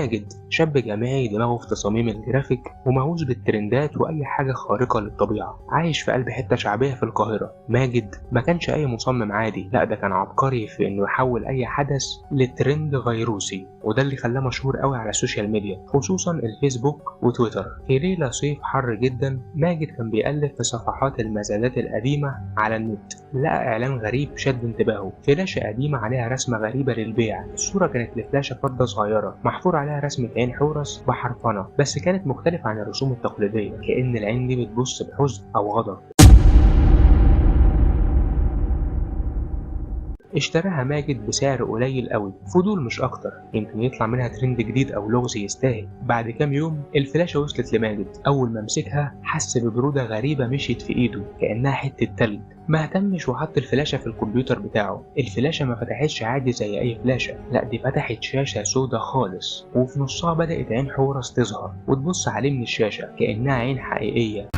ماجد شاب جامعي دماغه في تصاميم الجرافيك ومهووس بالترندات واي حاجة خارقة للطبيعة، عايش في قلب حتة شعبية في القاهرة. ماجد ما كانش اي مصمم عادي، لا ده كان عبقري في انه يحول اي حدث لترند فيروسي، وده اللي خلاه مشهور قوي على ال social media، خصوصا الفيسبوك وتويتر. في ليلة صيف حر جدا، ماجد كان بيقلب في صفحات المزادات القديمة على النت، لقى اعلان غريب شد انتباهه، فلاشه قديمة عليها رسمه غريبة للبيع. الصورة كانت لفلاشه فضة صغيرة محفور عليها رسمة عين حورس بحرفنة، بس كانت مختلفة عن الرسوم التقليدية، كأن العين دي بتبص بحزن أو غضب. اشتراها ماجد بسعر قليل قوي، فضول مش اكتر، يمكن يطلع منها ترند جديد او لغز يستاهل. بعد كام يوم الفلاشة وصلت لماجد، اول ما مسكها حس ببرودة غريبة مشيت في ايده كأنها حتة تلج. ما اهتمش وحط الفلاشة في الكمبيوتر بتاعه. الفلاشة ما فتحتش عادي زي اي فلاشة، لا دي فتحت شاشة سودا خالص، وفي نصها بدأت عين حورس تظهر وتبص عليه من الشاشة كأنها عين حقيقية.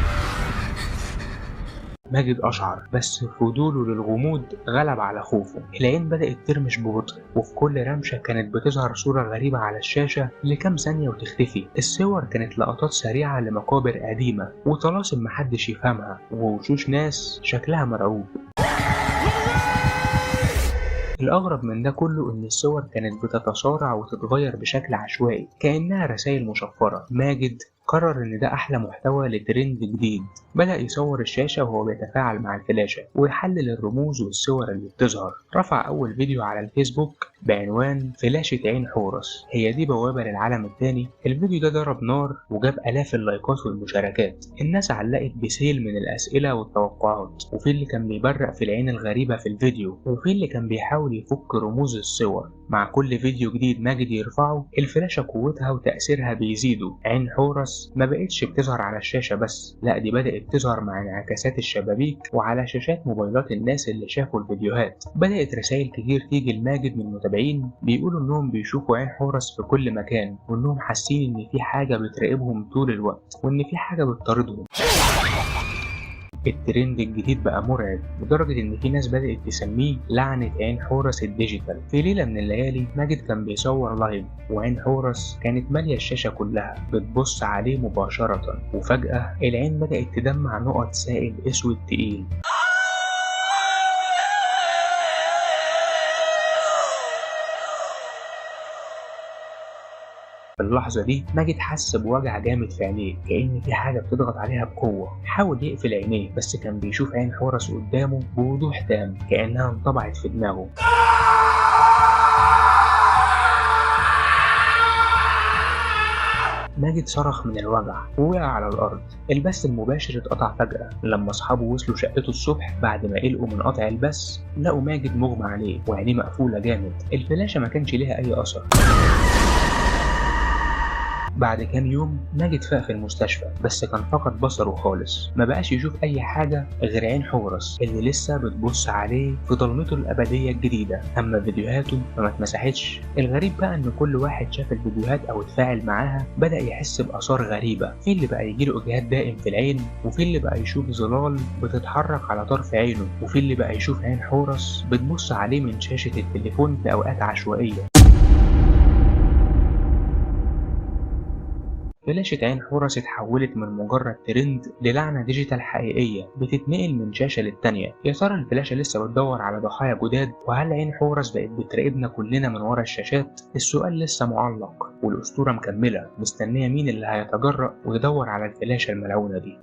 ماجد أشعر، بس فضوله للغموض غلب على خوفه. العين بدأت ترمش ببطء، وفي كل رمشة كانت بتظهر صورة غريبة على الشاشة لكام ثانية وتختفي. الصور كانت لقطات سريعة لمقابر قديمة وطلاسم محدش يفهمها ووشوش ناس شكلها مرعوب. الأغرب من ده كله إن الصور كانت بتتصارع وتتغير بشكل عشوائي كأنها رسائل مشفرة. ماجد قرر إن ده أحلى محتوى لترند جديد، بدأ يصور الشاشة وهو بيتفاعل مع الفلاشة ويحلل الرموز والصور اللي بتظهر. رفع أول فيديو على الفيسبوك بعنوان فلاشة عين حورس، هي دي بوابة للعالم التاني. الفيديو ده ضرب نار وجاب آلاف اللايكات والمشاركات. الناس علقت بسيل من الأسئلة والتوقعات، وفي اللي كان بيبرق في العين الغريبة في الفيديو، وفي اللي كان بيحاول يفك رموز الصور. مع كل فيديو جديد ماجد يرفعه، الفلاشة قوتها وتأثيرها بيزيدوا. عين حورس ما بقتش بتظهر على الشاشة بس، لا دي بدأت تظهر مع انعكاسات الشبابيك وعلى شاشات موبايلات الناس اللي شافوا الفيديوهات. بدأت رسائل كتير تيجي لماجد من متابعين بيقولوا انهم بيشوفوا عين حورس في كل مكان، وانهم حاسين ان في حاجة بتراقبهم طول الوقت، وان في حاجة بتطاردهم. الترند الجديد بقى مرعب لدرجة إن في ناس بدأت تسميه لعنة عين حورس ال digital. في ليلة من الليالي ماجد كان بيصور live، وعين حورس كانت مالية الشاشة كلها بتبص عليه مباشرة، وفجأة العين بدأت تدمع نقط سائل أسود تقيل. في اللحظة دي ماجد حس بوجع جامد في عينيه، كأن في حاجة بتضغط عليها بقوة. حاول يقفل عينيه بس كان بيشوف عين حورس قدامه بوضوح تام، كأنها انطبعت في دماغه. ماجد صرخ من الوجع ووقع على الأرض. البث المباشر اتقطع فجأة لما أصحابه وصلوا شقته الصبح بعد ما قلقوا من قطع البث. لقوا ماجد مغمى عليه وعينيه مقفولة جامد، الفلاشة ما كانش ليها أي أثر. بعد كام يوم ماجد فاق في المستشفى، بس كان فقد بصره خالص، ما بقاش يشوف اي حاجة غير عين حورس اللي لسه بتبص عليه في ضلمته الابدية الجديدة. اما فيديوهاته فما اتمسحتش. الغريب بقى ان كل واحد شاف الفيديوهات او اتفاعل معاها بدأ يحس باثار غريبة، في اللي بقى يجيله اجهاد دائم في العين، وفي اللي بقى يشوف ظلال بتتحرك على طرف عينه، وفي اللي بقى يشوف عين حورس بتبص عليه من شاشة التليفون في اوقات عشوائية. فلاشة عين حورس اتحولت من مجرد ترند للعنة digital حقيقية بتتنقل من شاشة للتانية. يا ترى الفلاشة لسه بتدور على ضحايا جداد؟ وهل عين حورس بقت بتراقبنا كلنا من ورا الشاشات؟ السؤال لسه معلق والأسطورة مكملة، مستنية مين اللي هيتجرأ ويدور على الفلاشة الملعونة دي.